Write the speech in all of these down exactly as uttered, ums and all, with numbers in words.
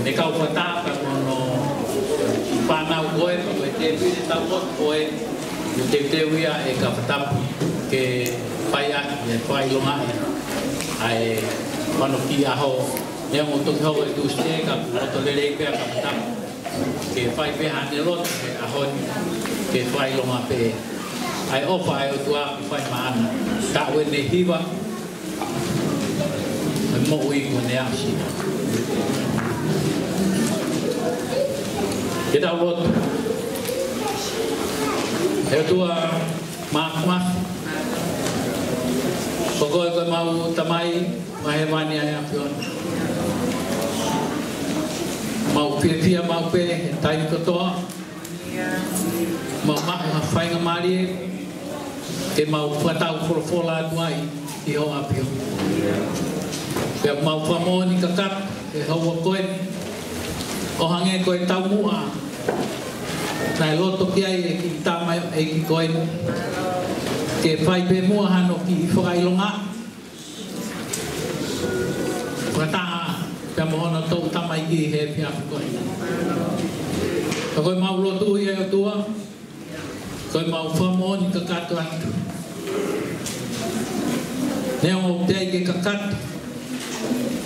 Ne kau fakataha mo hono fānau ko ē, ko e tēpile taupotu ko ē, ʻoku teuteu ia ʻe Kafatapu ke fai ʻaki e fakaʻilongaʻi ʻa e fānau ki he ʻaho. Neongo ʻoku toki hoko e Tūsite, ka ʻoku loto lelei pē ʻa Kafatapu ke fai pē haʻane lotu he ʻaho ni, ke fakaʻilonga pē ʻa e ʻofa ʻa e ʻOtua kuo fai maʻana. Taʻu ʻeni ʻe hiva, ʻa e moʻui kuo ne aʻusia. Ke tau lotu. ʻE ʻOtua Māfimafi, ko koe ko ʻemau Tamai Māfimafi ʻi he ʻAfiona. Mau fiefia maʻu pē he taimi kotoa, mau maʻu ha faingamālie ke mau fakatau folofola atu ai ʻi ho ʻAfio. Pea mau fakamoʻoni kakato he houa ko eni, ʻo hangē ko e taumuʻa naʻe loto ki ai e kiʻi tamaioʻeiki ko eni, ke fai pē muʻa hano kiʻi fakaʻilonga fakataha pea mo hono toʻu tamaiki he efiafi ko eni. Ka ko ʻemau lotu ia ʻe ʻOtua, ko ʻemau fakamoʻoni kakato atu, neongo ʻoku teʻeki ke kakato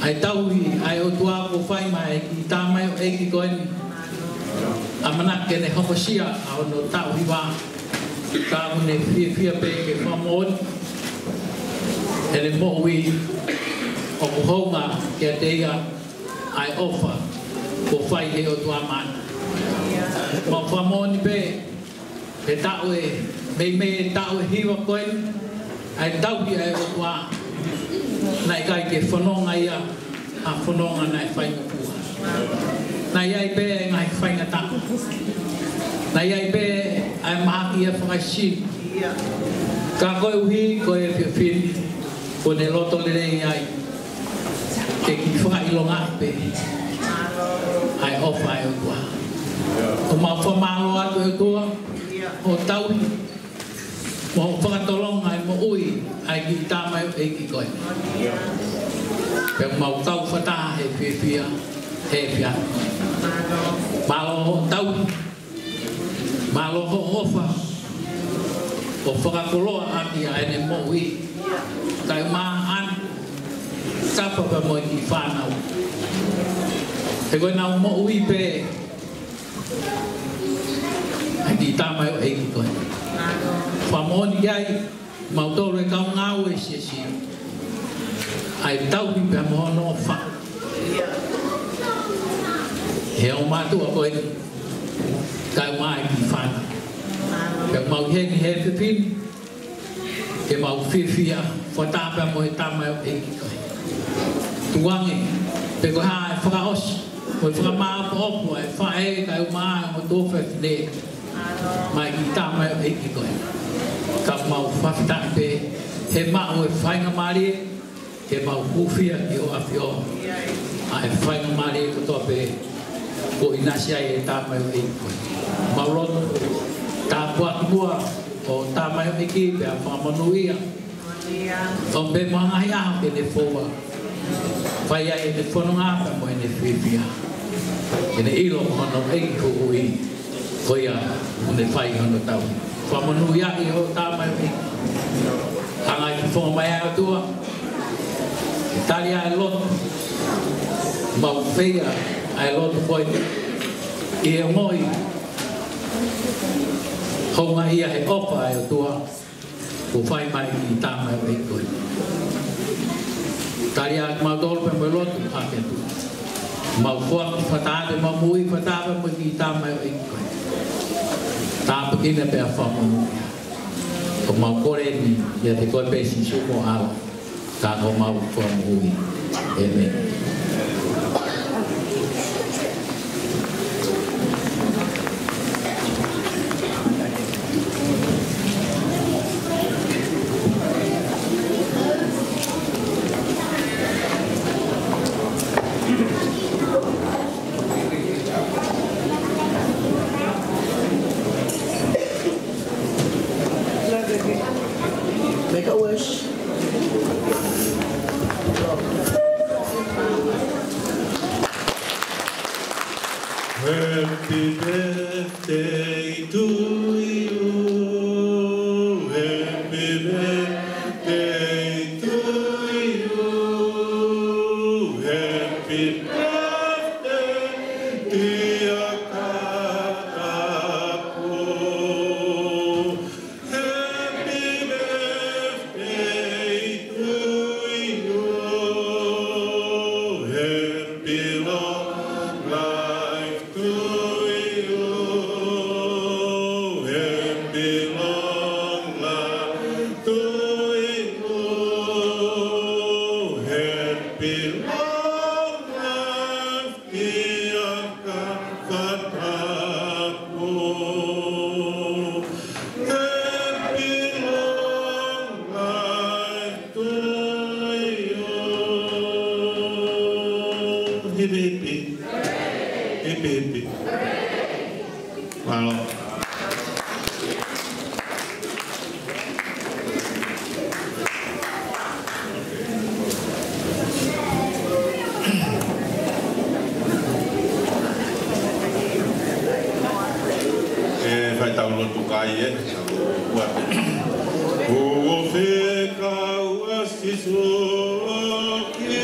ʻa e tauhi ʻa e ʻOtua kuo fai maʻa e kiʻi tamaioʻeiki ko eni, ʻamanaki ke ne hokosia ʻa hono taʻu hiva, ka ʻoku ne fiefia pē ke fakamoʻoni ʻene moʻui ʻoku hounga kiate ia ʻa e ʻofa kuo fai ʻe he ʻOtua maʻana. Mau fakamoʻoni pē he taʻu ʻe, meimei he taʻu ʻe hiva ko eni, ʻa e tauhi ʻa e ʻOtua, naʻe ʻikai ke fononga ia ha fononga naʻe faingofua. Naʻe ʻi ai pē e ngaahi faingataʻa. Naʻe ʻi ai pē ʻa e mahaki ʻa e fakaesino. Ka koeʻuhi ko e efiafi ni, kuo ne loto lelei ai ke kiʻi fakaʻilonga pē ʻa e ʻofa ʻa e ʻOtua. ʻOku mau fakamālō atu ʻe ʻOtua hoʻo tauhi mo hoʻo fakatolonga e moʻui ʻa e kiʻi tamaioʻeiki ko ē. Pea mau kau fakataha he fiefia he efiafi. Mālō hoʻo tauhi. Mālō hoʻo ʻofa ʻo fakakoloa ʻaki ʻa ʻene moʻui. Kae ʻumaʻā ʻene tafa pea mo e kiʻi fānau. He ko ʻenau moʻui pē ʻa e kiʻi tamaioʻeiki ko ē. Fakamoʻoni ki ai, mautolu e kau ngāue ʻa e siasi, ʻa e tauhi pea mo hono ʻofa he ongo mātuʻa ko eni, kae ʻumaʻā e kiʻi fānau. Pea mau ʻi heni he efiafi ni, ke mau fiefia fakataha pea mo e tamaioʻeiki ko ē. Tukuange pē ko e hā e fakaʻosi mo e fakamāʻopoʻopo ʻa e faʻē kae ʻumaʻā e ongo tuofefine maʻa e kiʻi tamaioʻeiki ko ē. Ka mau fakafetaʻi pē he maʻu e faingamālie ke mau hūfia ki ho ʻAfio, ʻa e faingamālie kotoa pē kuo ʻinasi ai e tamaioʻeiki ko ē. Mau lotu, tāpuakiʻi muʻa ho tamaioʻeiki pea fakamonūʻia. ʻOmai pē mo ha ngaahi ʻaho ke ne foua, fai ai ʻene fononga pea mo ʻene fiefia, ke ne ʻilo ko hono ʻEiki Huhuʻi, ko ia ʻoku ne fai hono tauhi. Fakamonūʻia ʻi ho tamaioʻeiki. Hanga ʻe he kiʻi fofonga mai ʻa e ʻOtua ke tali ʻa e lotu, mau feia ʻa e lotu ko ē ʻi he ongoʻi houngaʻia he ʻofa ʻa e ʻOtua kuo fai maʻa e kiʻi tamaioʻeiki ko ē. Tali ʻa kimautolu pea mo e lotu hake atu. Mau foaki fakataha ʻemau moʻui fakataha pea mo e kiʻi tamaioʻeiki ko ē. Tāpuekina pea fakamonūʻia. Ko ʻemau kole ni ʻiate koe pē Sīsū ko e ʻAlo, ka ko homau Fakamoʻui. ʻĒmeni. Make a wish. Happy birthday to you. Happy birthday to you. Happy birthday, dear Katapu. Happy birthday to you. Happy long life to you. Happy long life to you. Happy long life, dear Katapu. Happy long life to you. Hipi, hipi. Hipi, hipi. Mālō. ʻE, fai ʻetau lotu kai, ē. Ua. Kuo fekau ʻa Sīsū ki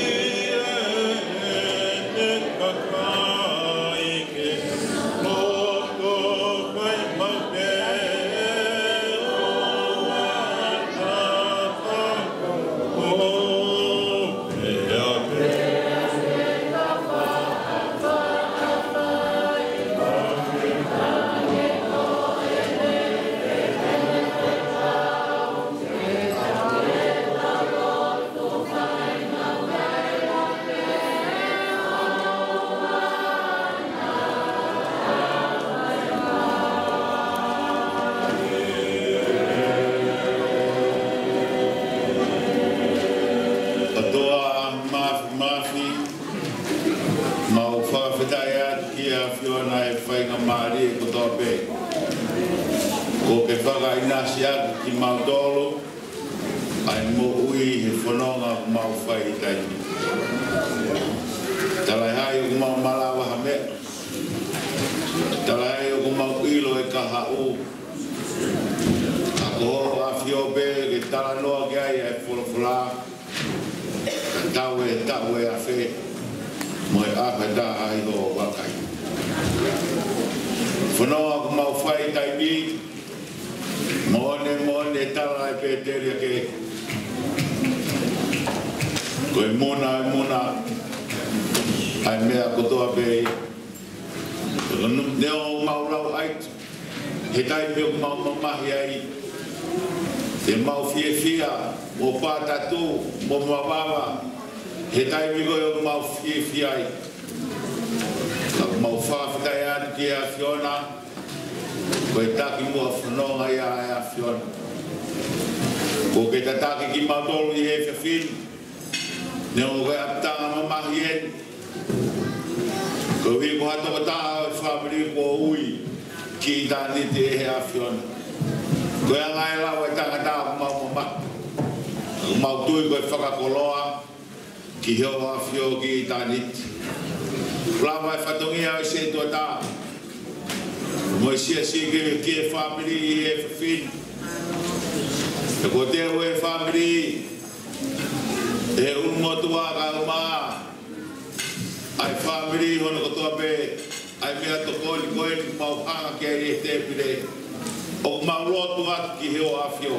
heʻene kakai ke loto fai maʻu pē ʻo ʻatā ʻOtua Māfimafi, mau fakafetaʻi atu ki he ʻAfiona ʻi he faingamālie kotoa pē. Kuo ke fakaʻinasi atu kimautolu ʻa e moʻui he fononga ʻoku mau fai ʻi he taimi ni. Talaʻehai ʻoku mau malava ha meʻa. Talaʻehai ʻoku mau ʻilo e kahaʻu. Ka ko hoʻo ʻAfio pē ke talanoa ki ai ʻa e folofola. Ka tau e, tau e afe mo e ʻaho ʻe taha ʻi hoʻo vakai. Fononga ʻoku mau fai ʻi he taimi ni, moʻoni, moʻoni e tala ʻa e Pēteli ʻa e kē. Ko e muna, e muna ʻa e meʻa kotoa pē ia. Neongo ʻoku mau lauʻi atu he taimi ʻoku mau mamahi ai, ʻoku mau fiefia mo pātatu mo mavava he taimi ko ē ʻoku mau fiefia ai. Ka ʻoku mau fakafetaʻi atu ki he ʻAfiona, ko e takimuʻa fononga ia ʻa e ʻAfiona. Kuo ke tataki kimautolu ʻi he efiafi ni, neongo ko e ʻapitanga mamahi eni, koeʻuhi ko ha tokotaha ʻo e fāmili kuo ui ki ʻitāniti ʻe he ʻAfiona. Ko e anga e lau ʻa e tangata ʻoku mau mamahi. ʻOku mau tui ko e fakakoloa ki hoʻo ʻAfio ki ʻitāniti. Lava e fatongia ʻo e setuata mo e siasi ki he, ki he fāmili ʻi he efiafi ni. He kuo teu e fāmili ʻe he ʻulumotuʻa kae ʻumaʻā ʻa e fāmili hono kotoa pē, ʻa e meʻatokoni ko eni ʻoku mau hanga ki ai he tēpile. ʻOku mau lotu atu ki hoʻo ʻAfio.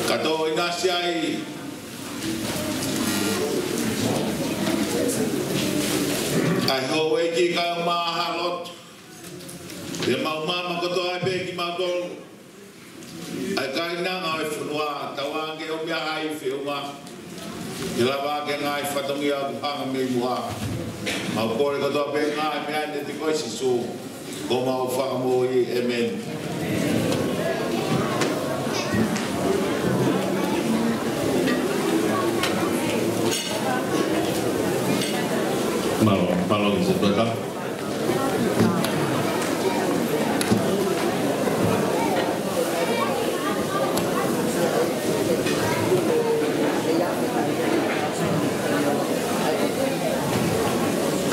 Ka tō ʻinasi ai ʻa e houʻeiki kae ʻumaʻā ha lotu. Pea mau maama kotoa pē kimautolu, ʻa e kāinanga ʻo e fonua, tauange ʻo meʻa ai feʻunga ke lava ke ngaahi fatongia ʻoku hanga mei muʻa. Mau kole kotoa pē ngaahi meʻa ni ʻiate koe Sīsū ko homau Fakamoʻui. ʻĒmeni. Mālō, mālō ki he setuata.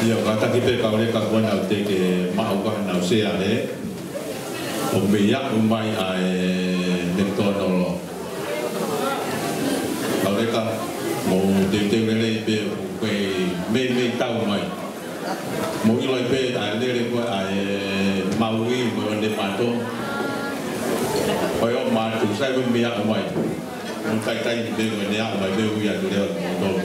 Ia, kātaki pē Kauleka ko ena ʻoku teʻeki ke maʻu ko ena ʻo sea le. ʻO meimei aʻu mai ʻa e McDonald. Kauleka, mou teuteu lelei pē, ʻoku meimei tau mai. Mou ʻilo pē ʻa e lele ko ē ʻa e Maui mo e Vanuatu. Ko e ʻomai atu, sai ko e meimei aʻu mai. Mou taitai pē mo e meimei aʻu mai pē, ui atu leva ki moutolu.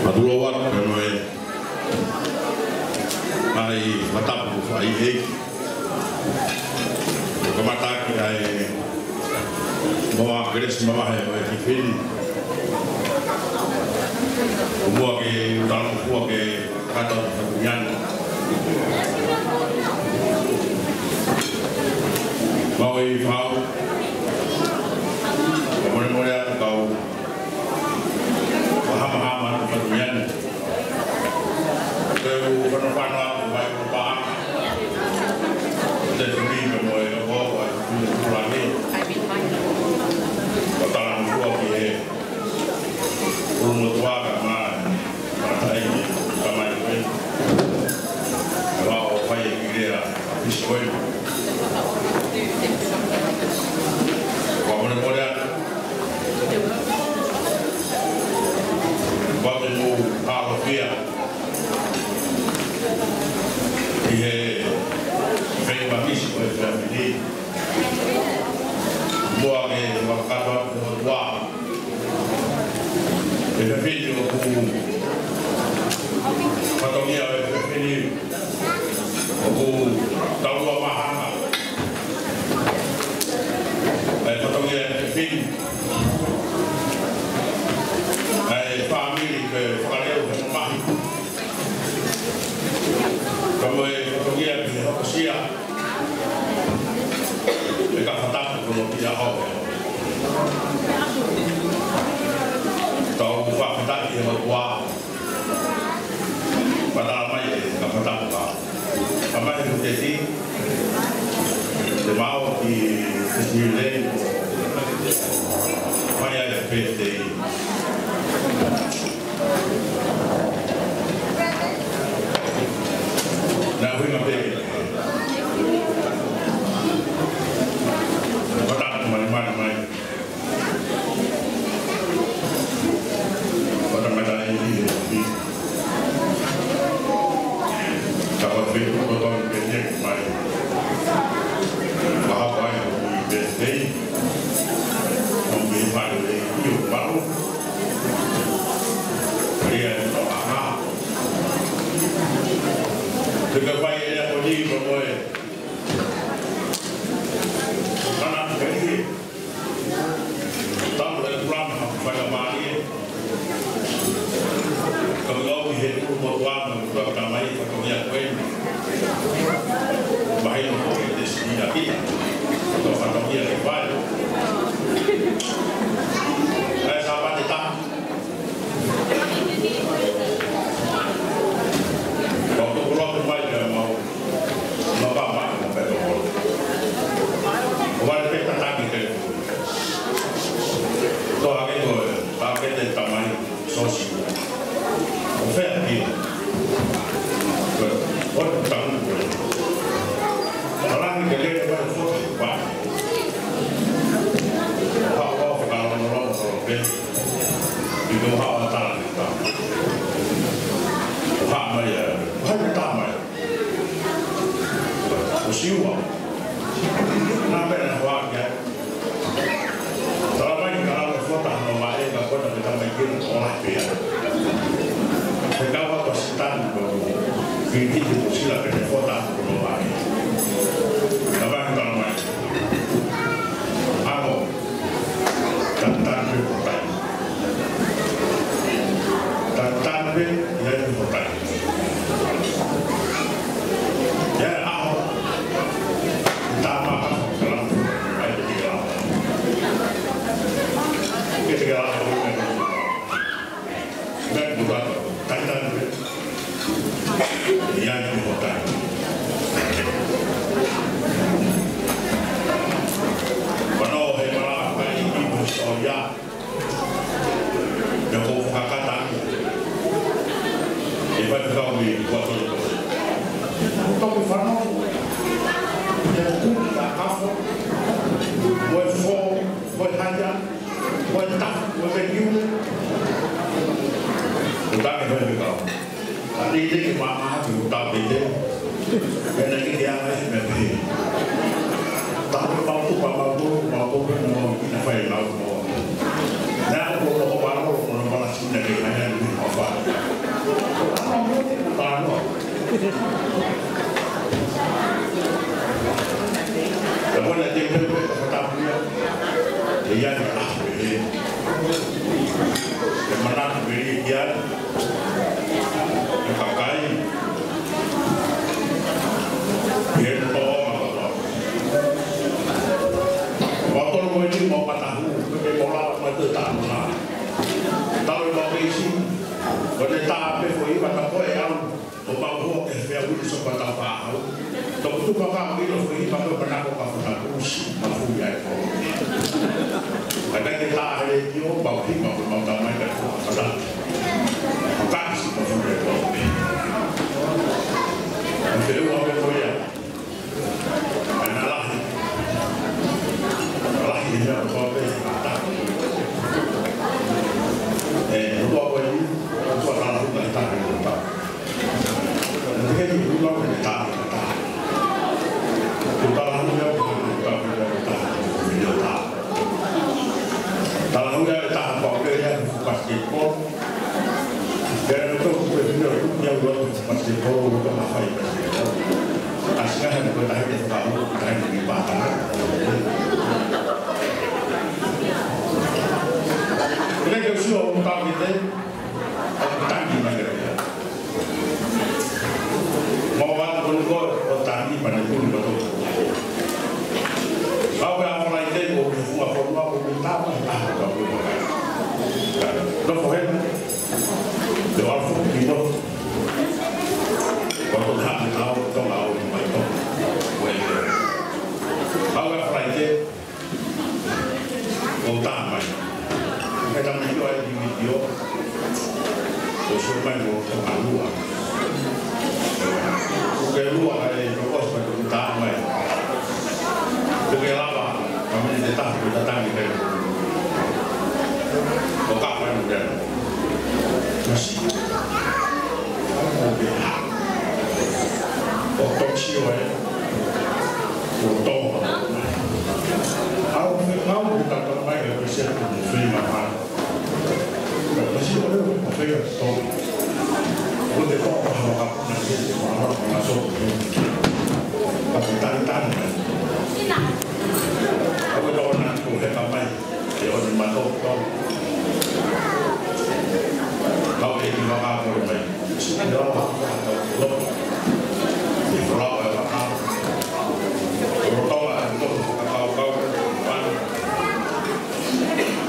Mālō ʻaupito pea mo e ngaahi fakatapu fakaʻeiʻeiki. Kamata ʻaki ʻa e moa kelesi mavahe ʻo e fefine. Muʻa ke u talangofua ki he kakato ʻo e fefine. Mau ʻi fau. Kae molemole atu kau fakamāmani ʻo e fefine. Ke u fanofano atu mai ʻo paʻanga. Te fili ka mo e ʻohoʻoho ʻa e fefine Tukulani. Ko e talangofua ki he ʻulumotuʻa kae ʻumaʻā ʻa e tamai ko ē. Kae ʻoua ʻe fai e kiʻi lea pisi ko ē. Kae molemole atu. Kuo te mou ʻalofia ʻi he feʻinga misi ko e fefine. Muʻa ke fakakakato atu ki he ʻOtua. Ko e fefine ʻoku fatongia ʻo e fefine ʻoku taʻu ua mahanga. ʻA e fatongia ʻo e fefine. ʻA e fāmili ke fakaleu he mamahi. Kae mo e fatongia ke hokosia. ʻE ka fataku ko no pia hau. Tau fakafetaʻi he ʻOtua. Pata mai e ka fataku ka. Ka mai e kuteti. Te mau ki te sile. Mai ai e pete. Naʻe ʻuhinga pē. Pata mai, mai, mai. Pata mai, mai, mai. Ka ʻoku ou fie kau atu pē ke mai. Ka hapa ai ʻo i pētei. ʻO me fale le i o palo. Ria e tau aha. Te ka fai e lea ko ni ko moe. Kana te ka i. Tau e kulana ha faingamālie. Ka ʻoku ʻi he ʻulumotuʻa mo e ʻulumotuʻa tamai fatongia ko eni. Mahino ko e te sina ki. Ko fatongia ke fai. ʻAi Sāpate taha. Kau tuku lotu mai pea mau. Mau ka mai, mau pea toko. Ko vale pē tataki ke. Tō hake ko e, ka ke te tamai, sosi. Ko fea ki. Ko, ko tamu ko. Talangi ke le, ko fota, ko. Hau, hau, fakalongolongo, ko pē. ʻI ko hau, talangi, ta. Hau mai, hau mai, ta mai. ʻO Siua. Naʻa pē na hoa kia. Tala mai ka ʻalu fota no mai ka kona ke tamai kina o la pea. He kau ako sitani ko. Ki ki ki ko sila ke te fota ko no mai. Tala mai, tala mai. Amo. Ko e tafu, ko e kiu. Ko e taki ko e kau. Ani te ke mama atu ko tau pete. Pena ki te ala e me pe. Tahu mau tu pa mau tu, mau tu pe mau ki na fai mau tu. Na ko ko ko pa ko ko na pala sina ke na ya ni ko fa. Pa no. Ka ko na te pe pe ka ta pia. Te ia ni a pe. Ke manatu ke ia. Ke kakai. Ke tō ma katoa. Mau tolo mo iti mau patahu. Ke mau lava mai te tāmana. Tau e mau keisi. Ko te tā pe foʻi ma ka ko e au. ʻO mau hoa ke fea uri so pa tau pāhau. Tau tupa ka uri lo foʻi pa ko manako ka fata kusi ma fui ai ko. Ka kai ke tā hele ki o mau ki mau mau tā mai ka ko fata. Ka si ma fui ai ko. Ke ua me ko ia. Ana lahi. Lahi ia ko pe ta. E, ko ko ni, ko ka la ta ta. Ko e ke usio o tau ki te, ʻo tangi mai ke rea. Mau atu ko ni ko, ʻo tangi mai ne kuni ko tō. Kau ke a Falaite ko ke funga fonua ko ke tā mai taha ka ko ke. Nofo hena. Te o alfu ki no. Ko tō ha me tau tō ngā o mai tō. Ko e ke. Kau ke a Falaite. Ko tā mai. Ko ke tā mai ko ai di video. Ko so mai ko tō lua. Ko ke lua ai ko ko so mai ko tā mai. Ko ke lava. Ka mene te tā ko tā tangi kai. Ko ka mai ko ke. Masi. Ko ke. Ko tō sio ai. Ko tō. Au me ngau ko tā mai ko se ko fei ma. Ka masi o leo ko fei a tō. Ko te tō ko hama ka na ke te ma na so. Ka te tani tani. Ka ko tō na ko he ka mai. Ke o ni mato tau. Kau e ki waka ko mai. Sina ni rawa. Lo. Ni rawa e waka. Lo tau a ni tau kau kau. Pan.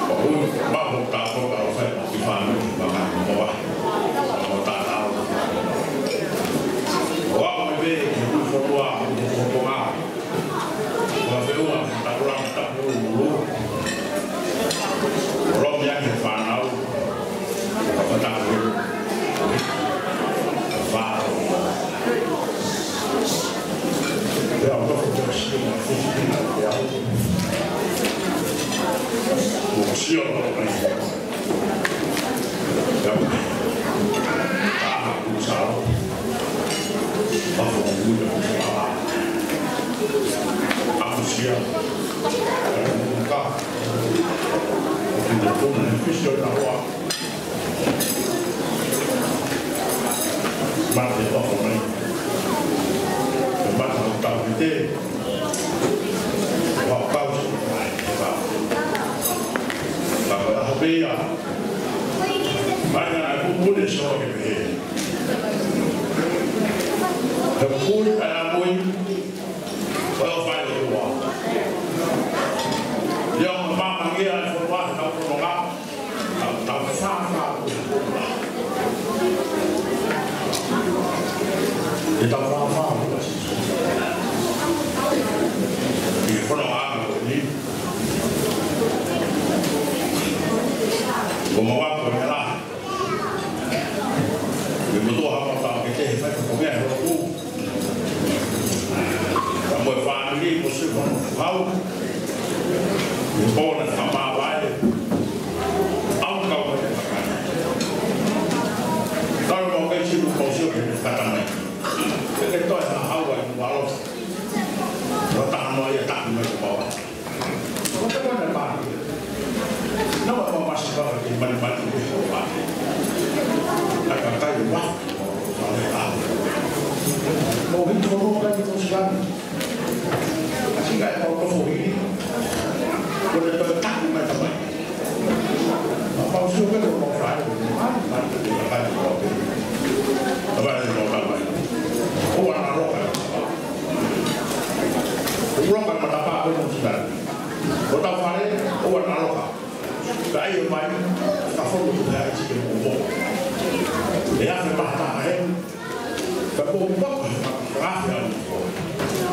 Ko hui, ma ho ta ko ka o fai. Ki whanu, ki waka ko wa. Ko ta tau. Ko wa me be, ki hui fo wa, ki hui fo wa. Ko e feʻunga, takulanga, tapu, ulu. Ko lomi ake fānau. Ko e tapu. Fā. Pea o loko te o sio ma fisi pina te au. Ko sio ma fisi. Mate toko mai. Mate toko mai. Wa kau. Ka ko e ʻaho pē ia. Mai na ai pupule so ke pehē. He pupule ai a mui. Ko e ʻo fai o tua. Ia o mama ngia ai fo wa ka ko nga. Tau, tau fāfā. E tau fāfā. I fono a ko ni. Ko ma wa ko me la. Me mo tō ha ma ta ke te fai ko me ho ku. Ka mo e fāmili ko se ko hau. Me pona ka ma wa e. Ko e toe taku mai tamai. Pau sio pē ko e fai, mai, mai, mai, mai, mai. Tamai, ko e tamai. ʻOua naʻa loka. Loka matapā ko e mōsitani. Ko e tau fale, ʻoua naʻa loka. Ka ʻi he mai, ka fono tu hea iti ke mo mo. ʻE afe mahata he, ka ko mo, ka afe au.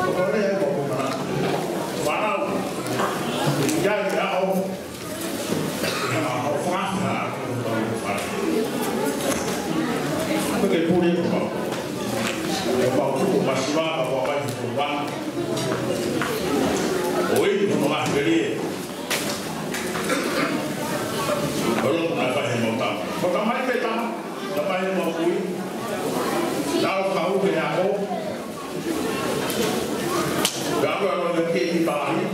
Ko ko le, ko ko mana. Fānau. Ia, ia, o. Ia, o, fānau. Ko ke pule ko. Ko ko masiva, ko ko mai ko wa. ʻO i, ko ko masiva. Ko lo na fai he mota. Ko tamai pē tama. Tamai mo kui. Tau kau ke ako. Ka ako ako ke ke i palahi.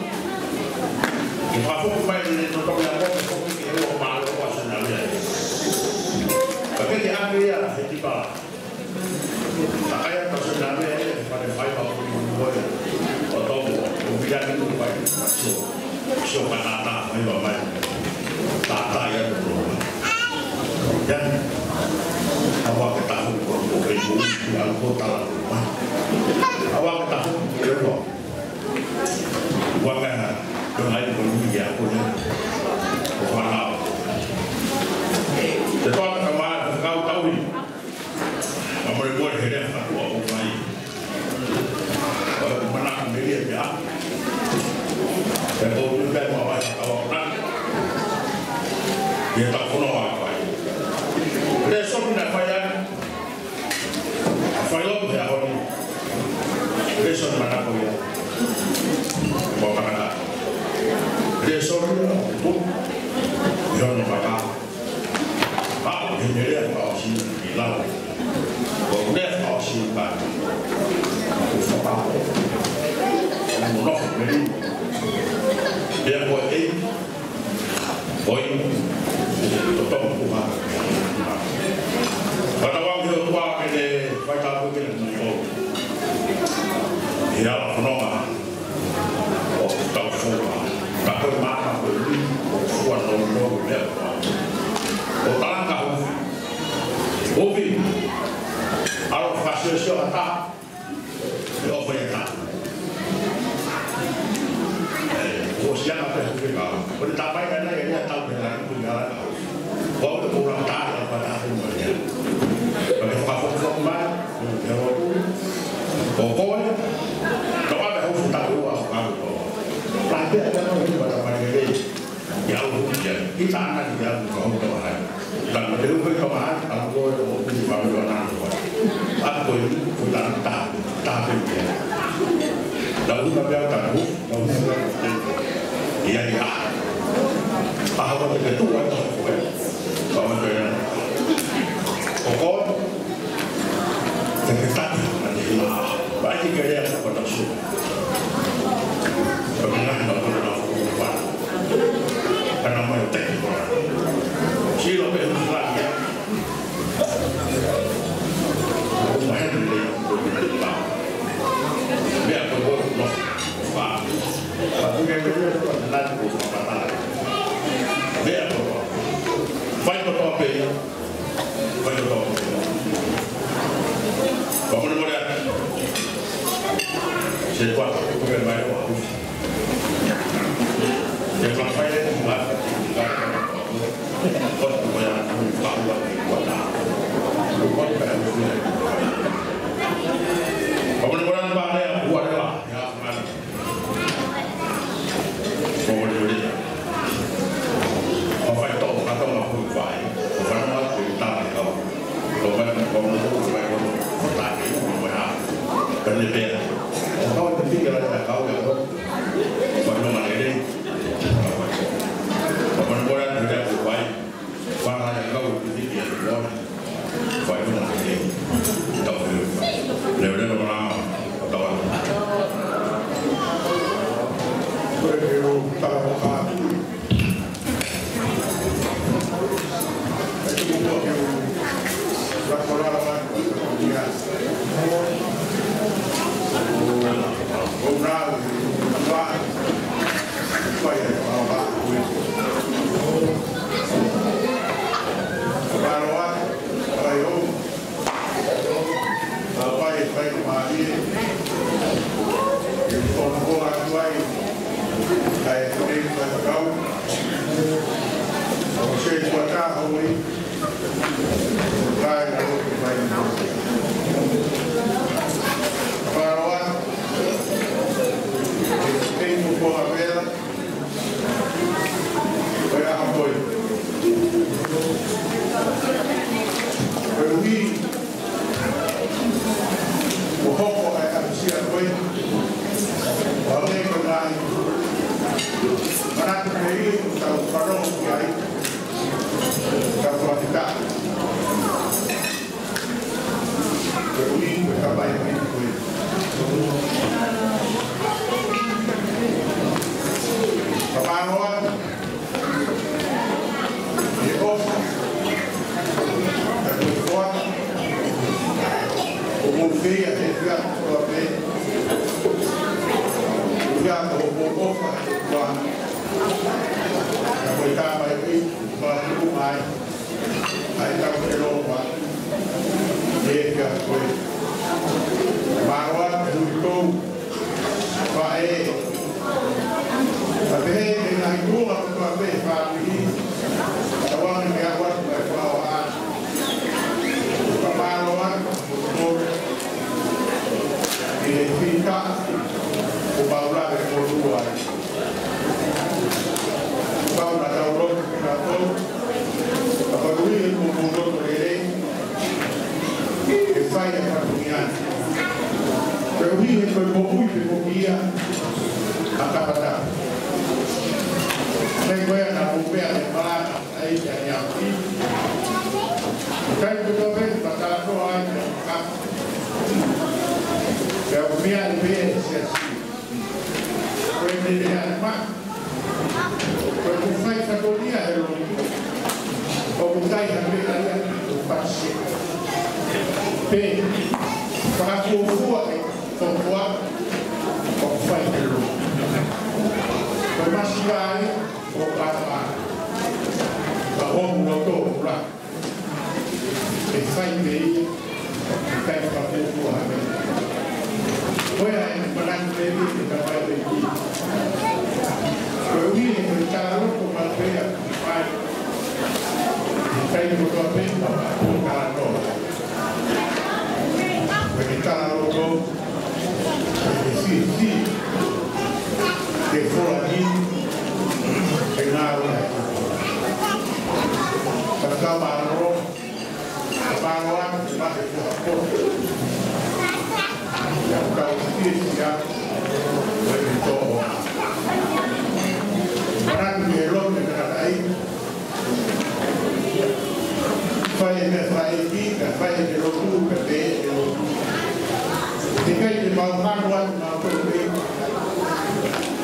Ke fafo mai le to to ako ke ko ke o ma lo wa sana le. Ka ke ke ake ia he ki palahi. Ka kai a paso na le e fale fai pa ko ko ko. O to ko ko mi ya ni ko fai. So. Sio ka nānā mai wa mai. Tātā ia ko lo. Ia. Awa ke tahu ko ko ke ko ia ko tala ko. Awa ke tahu ko ko. Wa ka na ko ngai ko ni ia ko ia. Ko whanau. Te toa ka mā ka kau tau ni. Mamare mo he lea ka kua ko mai. Ko e manako mei he meʻa. Pea ko e meʻa ʻoku ʻi ai ʻa e ʻaonga. ʻI he tau fono ʻa e fai. Lēsoni naʻe fai ai. ʻA e fai lotu he ʻaho ni. Lēsoni manako ia. Mo manako. Lēsoni ia. ʻI hono maka. Pau, he lea fakaʻosi ʻi lau. Ko e lea fakaʻosi ʻi pā. Ko fakaʻosi. Ko e mono meli. Lea ko e. Ko e. Ko e. Ko e. Fakatauange ʻOtua ke ne fai tāpuaki ki he moʻui. ʻI he ala fononga. ʻO tau fua. Ka ko e maama ko e ui, ʻo fua nounou lea. ʻO talanga hufi. Hufi. ʻAlu fakasiosio ʻa e taha. ʻE ʻofa ia ʻa e taha. ʻE, ʻo siana pē hufi ka. ʻO ne tāpai ka nai, ʻe ia tau pē nai, ʻo ia la. Ko au te pula tā ia pata atu mai ia. Pea ke fakafoki mai, ke o tu. Ko koe, ka ʻoua te hau futa ua fakafoki. Pea te ata mai ua ta mai lele. Ia u ia, i ta ana ia u ka hau ta hai. Ta ma te u ka hai, a ko e o tu fa mi wana ko. A ko i, ko ta ta, ta pe ia. Ta u ka pea ta u. Ia, ia. ʻA, hau te ke tuʻu ai, hau te ke. Hau te ke. ʻO ko. Te ke taki, ʻa te hila. Vai ki ke lea, ko ta su. Ko te ngaahi na ko na ko pa. Kana mai te. Silo pe hula ia. Ko ma he le. Mea ko ko no. Pa. Fai kotoa pē ia. Fai kotoa pē ia. Fakamolemole atu. Se kua, kupe mai o aku. Se kua fai e kua. Kua kua ya, kua kua kua. Kua kua kua. Fakamolemole atu pea lea, ua lea. Ia, fakamolemole. Ko mo le le. Ko fai to, ka to ma ku fai. Ko fai ma ku ta le kau. Ko fai ko mo le ko fai ko ta ke ko mo ha. Ka ne pe. Ko ka te piki la ka kau ya ko Ui. Kai alo ke fai mo. Fakamālō atu. Thank you for a bell. Ko e ʻaho ko ē. Koeʻuhi ko e hoko ʻa e ʻamusia ko ē, ʻo hangē ko e ngaahi manatu pē ʻoku tau fanongo ki ai, tau fakafetaʻi. Koeʻuhi ko e kamaiʻi ko ē. Fakamālō atu. ʻE ʻofa. Ka ko e foaki. ʻOku mou feia he fia kotoa pē. Fia ko hoʻomou ʻofa. Ka ko e kamaiʻi. Fakatuʻu mai. ʻA e tau ke loa. ʻE fia koe. Mālō atu ʻi tou. Faʻē. Ka pehē ke ngaahi tuʻunga kotoa pē fāmili. Tauange ke ʻalu atu mai fakaoa. Ka mālō atu. ʻI he fika. Ko mau lave ko lua. Pau na tau lotu ki na tau. Ka pau ui e ko mo lotu lelei. Ke fai e fatongia. Koeʻuhi he ko e moʻui pē ko ia ʻa Kapata. Mei ko ia na mo pea ke palata ai kia ni au ki. Kai ko tō pē, patā tō ai kia ka. Pea ʻoku meʻa ni pē e siasi. Ko e mele ʻa e ma. Ko e kuo fai fatongia he lotu. ʻOku ʻikai ha meʻa ia ʻoku pasi. Pē, fakafuofua e fofua, ʻoku fai he lotu. Ko e masiva ai, ʻo papa. Ka ʻoku loto, ula. ʻE fai pē ia, ʻe kai fakafuofua hake. Ko ia e manatu pē ia, ʻe ka fai pē ia. Koeʻuhi he ko e talaloto maʻu pē ia, fai. ʻE kai kotoa pē, ʻo talaloto. Ko e talaloto, ʻe fiefia. Ke fola ni, ke ngalo. Ka ka mālō, ka mālō atu, ma ke fola ko. Ia kau fiefia, ko e tō. Manatu ke lotu, ke kakai. Fai e meʻa fai ki, ka fai e lotu, ka pē e lotu. ʻIkai te mau hano atu mau koe pē.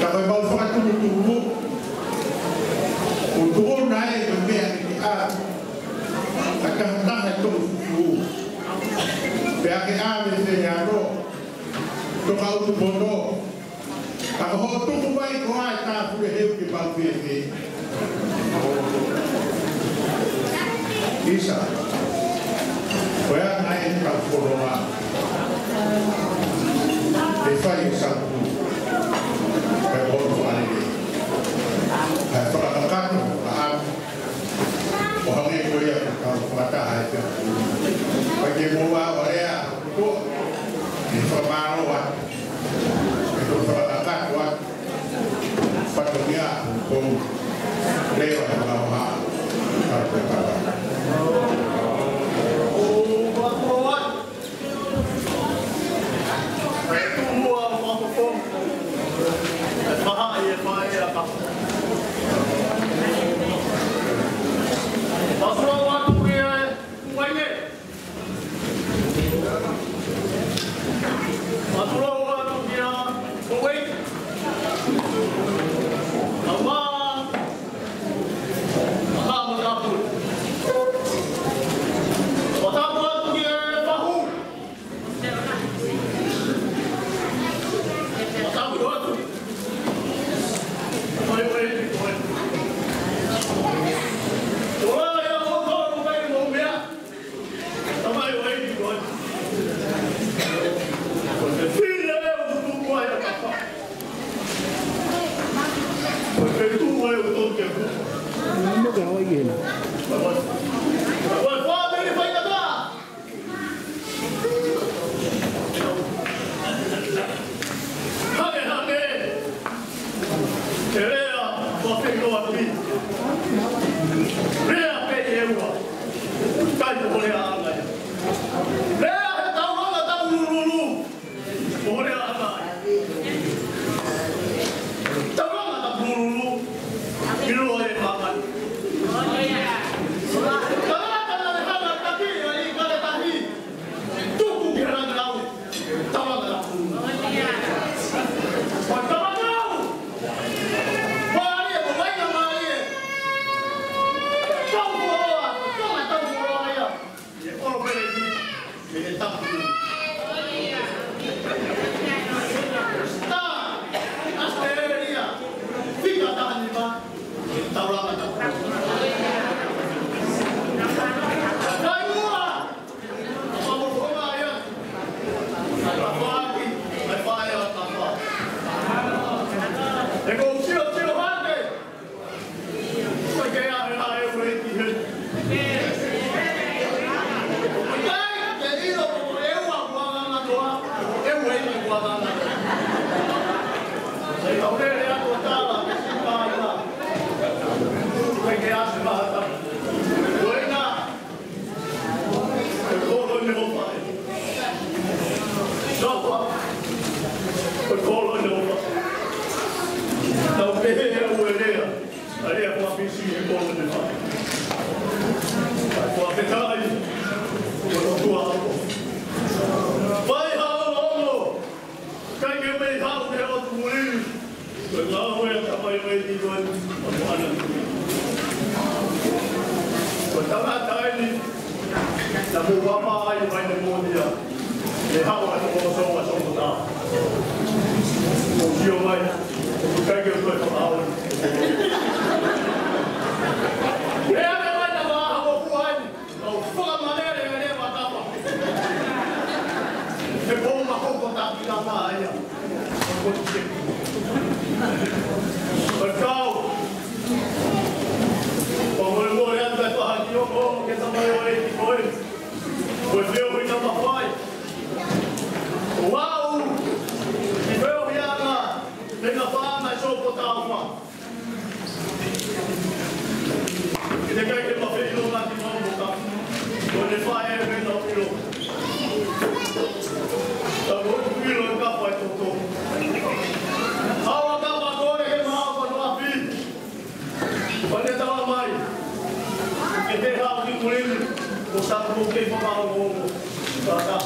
Ka ko e mau fakatumutumu. ʻO tuʻu na e ko e meʻa ke ʻa. Ka ka taha e toʻu fufu. Pea ke ʻave fē ano. Toka utu pono. Ka ko hoʻo tuku mai ko ā e tāpule heu ke mau fēfē. ʻIsa. Ko ia naʻe ka fononga. ʻE fai e sapu. Ka ko hoʻo fale. Ka fakakakato, ka ʻa. ʻO hangē ko ia ka fakataha e pea. Ka ke mou ʻalu ʻo lea, ko, ʻe fakamālō atu. ʻE ko fakakakato atu. Fatongia, ko, leva e fakamaha. Ka ko ka. Lea pē ʻe ua. ʻIkai ko e lea ʻanga ia. Lea he taulanga taulululu. Ko e lea ʻanga ia. Taulanga taulululu. ʻIlo e māmani. Tangata naʻe hanga ʻo taki ʻa e ʻIkale Tahi. Tuku ki he langilangi. Taulanga taulululu. Ko e taulanga. Mālie, ko e vainga mālie. Tau fuoloa, tau fuoloa ia. ʻI he ʻolopeleti, ʻi he tapu. Star, ʻAositelēlia, fika taha nima, taulanga tapu. Kainua, ʻa mo ko ia. ʻAi paʻaki, ʻai paʻaki, ʻai paʻaki. ʻE ko sio, sio hake. ʻIkai ke ʻi ai ha ʻEiki heni. ʻIkai ke ʻilo ko e ua kuo ngangatoa, ʻe ua ʻEiki kuo ngangatoa. ʻE kau lele atu ʻo tala, ke si kāinga. ʻIkai ke ʻasi mahata. Ko e ʻuhinga, ko e kolo ʻene hopa. Sapa. Ko e kolo ʻene hopa. Tau pehē ʻe ua lea. ʻA ia ko e pisi he kolo ʻene hopa. Ko e pekai. Ko e tua. Fai ha ongoongo. ʻIkai ke mei haʻu ke ʻotu muli. Ko e ngāue ʻa e tamaioʻeiki ko eni, ʻa Moana. Ko e tangata eni, naʻa mou vapa ai mai ne monia. ʻE haʻu ʻa e toko sou ʻa sou tā. Mou sio mai, ʻikai ke toe fakaʻau. ʻE ame mai na vā hako kua eni. Kau fakamalele e leva tapa. He ko ma hoko taki la ma ia. Ko te. Ko kau. Ko mo mo le anta ko ha ki o ko ke tamaioʻeiki ko e. Ko e feo i ka mafai. Wau. I feo i ana. Te na fana so ko tau ma. ʻIkai ke mafeʻiloaki maʻu mo ka. Ko ne fai e mena ʻilo. Ka ko ʻilo e ka fai toto. Aua ka ma kore ke ma awa no api. Ko ne tala mai. Ke te hau ki kulini. Ko sa ko ke fakaongo. Ka ka.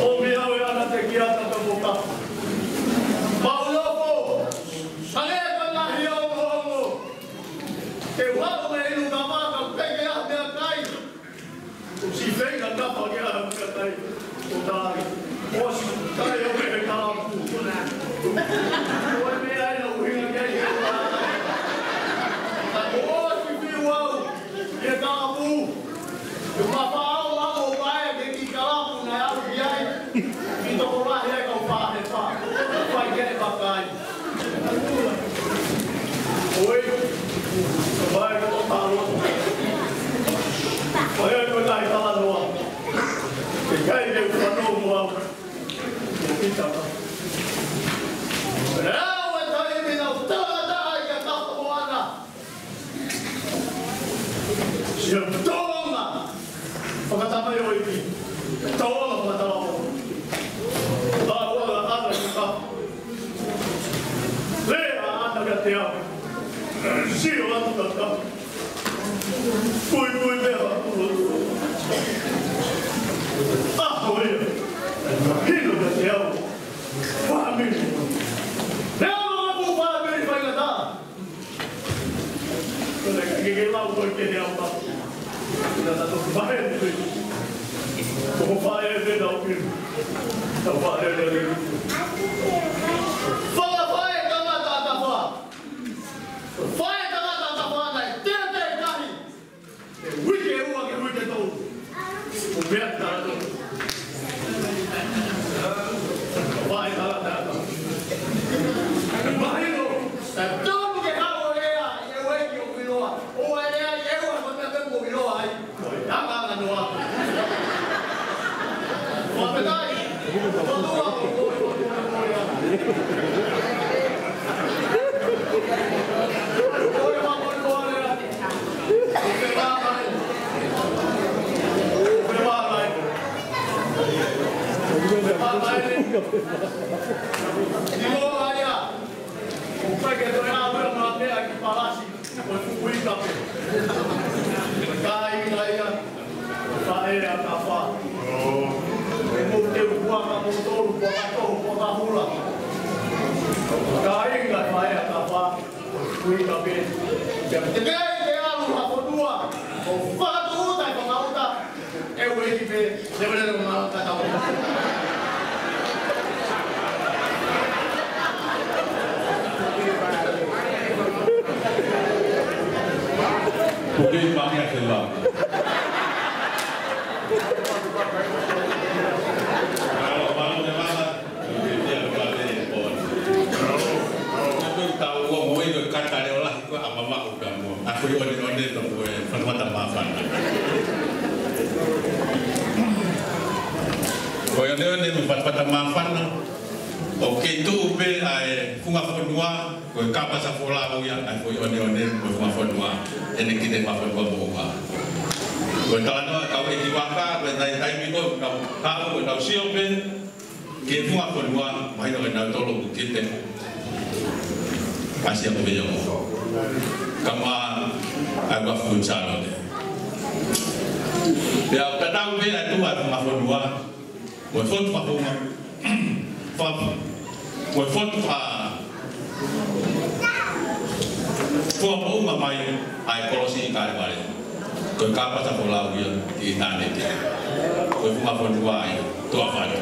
ʻO mi au e ana te ki ata ka mo ka. Pauloko. Sale ka na hi ongoongo. Ke ua me inu ka maka peke a meʻakai. ʻO si fei ka kapa ke a meʻakai. ʻO tai. ʻO si tai o ke he kalapu. ʻO e meʻa ina uhinga ke ai he kalapu. Ka ko ʻo si fiu au. Ke kalapu. Ke papa au a mo pae ke ki kalapu na au ki ai. Ki tokolahi ai kau pahepa. Fai ke e pakai. Oi. Vai ko talo. Oi, oi, ko tai talanoa. Ke kai ke fano mo au. Ko kita. Rau e tai mi na utala ta ai ka tapa mo ana. Sio Tonga. Fakatamaioʻeiki. Tonga fakatamaioʻeiki. Taua la ana ki ka. Lea ana ka te au. Sio atu ka ka. Kui kui mea ha kua. Aho ia. Hino ka te au. Fāmili. Lea ana ka ku fāmili fai ka ta. Ko e ke ke lau ko e ke he apa. Ina tato vahe ni. Ko ko vahe e vena o pili. Tau vahe e vena. Fala vahe tangata tafa. Vahe tangata tafa nai. Te te tahi. Uike ua ke uike tolu. Ko mea tato. Vahe tangata tafa. Mahino. Tato ke hao lea. Ia wai ki o kiloa. O wai lea. Ia wai ko te mo kiloa ai. Ko e anga anga noa. Ko a petai. Ko tua. Ko tua. Kiloa ia, ʻoku ʻikai ke toe ʻalu ia mei he meʻa ki Palasi, ko e fuʻu ika pē. Kāinga ia, faʻē ʻa Kafa. ʻE mou teu puaka moutolu, puaka toho, puaka hula. Kāinga faʻē ʻa Kafa, ko e fuʻu ika pē. Pea te ke, te ʻalu ha fonua, ʻo fakatūʻuta e fakauta. ʻE ueʻi pē, te mele lo ma kata o. Ko ke pa ke la. Alo, alo, te mala. Ko ke te alo, alo, te pon. Ko ke tau o mo i ko kata leo lahi ko a mama. Ka mo, ʻa e foʻi ʻoneʻone no ko e fatafata māfana. Ko e ʻoneʻone mo e fatafata māfana, ʻoku kei tuʻu pē ʻa e funga fonua, ko e kāpasa folau ia, ʻa e foʻi ʻoneʻone mo e funga fonua, ʻene kite funga fonua moʻunga. Ko e talanoa, kau ʻeiki vaka, ko e taimi ko, kau, kau, ko e tau sio pē, ki he funga fonua, mahino ke nau tolo ku kite. Kasi ako vea mo. Kama, ai wa fu chalo de. Pea tatau pē ʻa e tuʻu ʻa e funga fonua, mo e fotu fakafunga, fa-, mo e fotu fa-, fua moʻunga mai ʻa e kolosi ʻi Kalevale. Ko e kāpasa folau ia ki ʻitāniti. Ko e funga fonua ia, tuʻa fatu.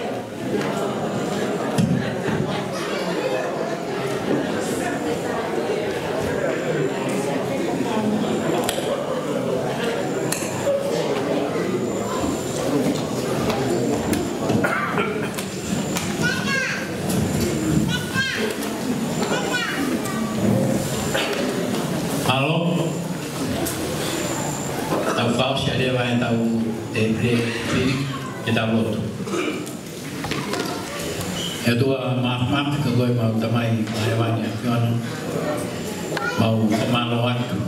Alo. Tau fakaʻosi ʻa e leva ʻetau tēpile, ʻetau lotu. ʻE ʻOtua māfimafi, ko koe ʻemau Tamai ʻi hēvani ʻa e ʻAfiona. Mau fakamālō atu.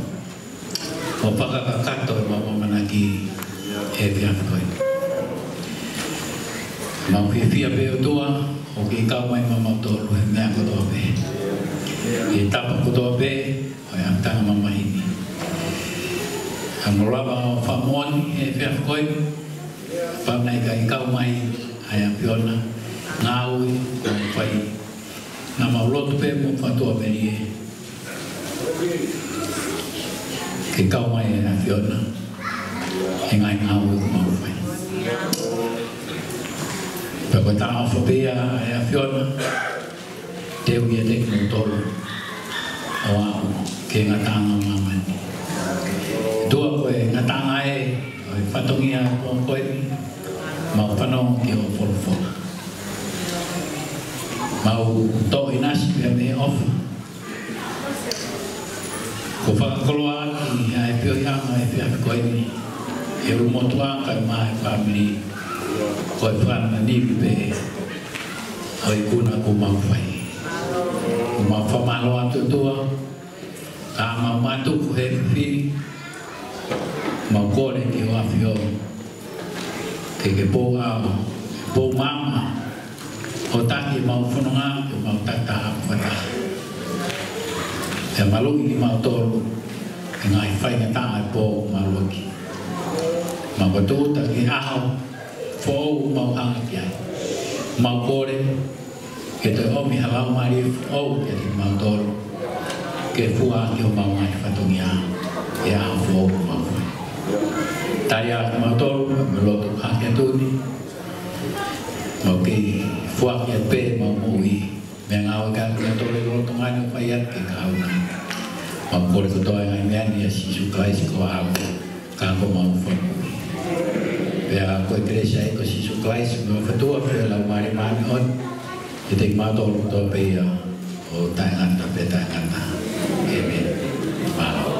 Mau fakakakato ʻemau ʻamanaki he efiafi ko eni. Mau fiefia pē ʻOtua, ʻoku ke kau mai maʻamautolu he meʻa kotoa pē. He tapa kotoa pē, ʻo e ʻapitanga mamahi ni. ʻOku mau lava ʻo fakamoʻoni he efiafi ko eni, kapau naʻe ʻikai kau mai ʻa e ʻAfiona, ngāue, ʻoku fai. Naʻa mau lotu pē mo fakatua melie. Ke kau mai ʻa e ʻAfiona, he ngaahi ngāue ʻoku mau fai. Pea ko e talaʻofa pē ia ʻa e ʻAfiona, teu ia kiate kimoutolu ʻo aʻu ki he ngataʻanga ʻo māmani. ʻOtua ko e ngataʻanga ē ʻo e fatongia ʻo e pō ko eni, mau fanongo ki hoʻo folofola. Mau toʻo ʻinasi pē mei he ʻofa. Kuo fakakoloa ʻaki ʻa e pioʻiʻanga ʻo e efiafi ko eni, he ʻulumotuʻa kae ʻumaʻā e fāmili, ko e fānau ni pē ʻo e ikuna kuo mau fai. Mau fakamālō atu ʻOtua, ka mau mātuku he efiafi ni, mau kole ki hoʻo ʻAfio, ke ke pou ʻa, pou maama, ʻo taki ʻemau fononga, ke mau taki taha fakataha. Pea maluʻi kimautolu, he ngaahi faingataʻa ʻo e pō ʻoku mau loki. Mau fakatūʻuta ki he ʻaho foʻou ʻoku mau hanga ki ai. Mau kole, ke toe ʻomi ha laumālie foʻou kiate kimautolu, ke fua ʻaki homau ngaahi fatongia, he ʻaho foʻou ʻoku mau fai. Tali ā kimautolu, mo e lotu hake atu ni, mau kei foaki atu pē ʻemau moʻui, meʻangāue ʻa kimautolu ʻi loto ngani ʻo fai atu ke kauna. Mau kole kotoa e ngaahi meʻa ni ʻia Sīsū Kalaisi ko homau ʻAlo, ka ko homau Fakamoʻui. Pea ko e kelesi ʻa e ʻEiki ko Sīsū Kalaisi, mo e ʻofa ʻa e ʻOtua, pea mo e Laumālie Māʻoniʻoni, ʻiate kimautolu kotoa pē ia, ʻo taʻengata pea taʻengata. ʻĒmeni. Mālō.